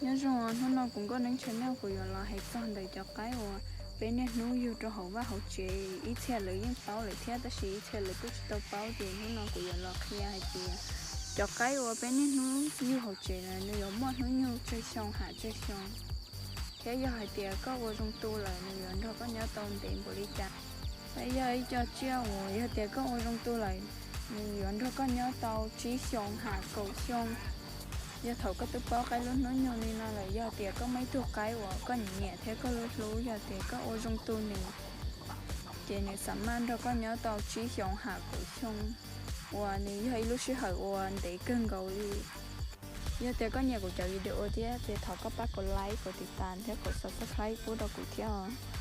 Nyob zoo, hnub no kuv Nkauj Neeb channel kuv yuav los hais txog ntawm cov qaib uas peb niaj hnub yug rau hauv vaj hauv tsev. Ib txhia lawv yeej paub lawm thiab tab sis ib txhia lawv kuj tsis tau paub, ces hnub no kuv yuav los qhia hais tias cov qaib uas peb niaj hnub yug hauv tsev na nws yuav muaj hnub nyoog tsawg xyoo ham tsawg xyoo, thiab yog hais tias koj ua zoo tu lawm nws yuav nrog koj nyob tau ntev npaum li cas. Qaib yog ib co tsiaj uas yog tias koj ua zoo tu lawm nws yuav nrog koj nyob tau tsib xyoo ham kaum xyoo. Yog thaum koj twb paub qaib lub hnub nyoog li no lawm, yog tias koj muaj ib tug qaib uas koj nyiam nyiam thiab koj hlub hlub, yog tias koj ua zoo tu nws, ces nws xav maj nrog koj nyob tau tsib xyoo ham kaum xyoo uas nws yog ib lub sij hawm uas ntev kawg nkaus li. Yog tias koj nyiam kuv cov video thiab ces thov koj pab kom like, kom tiv tas thiab kom subscribe pub rau kuv thiab os.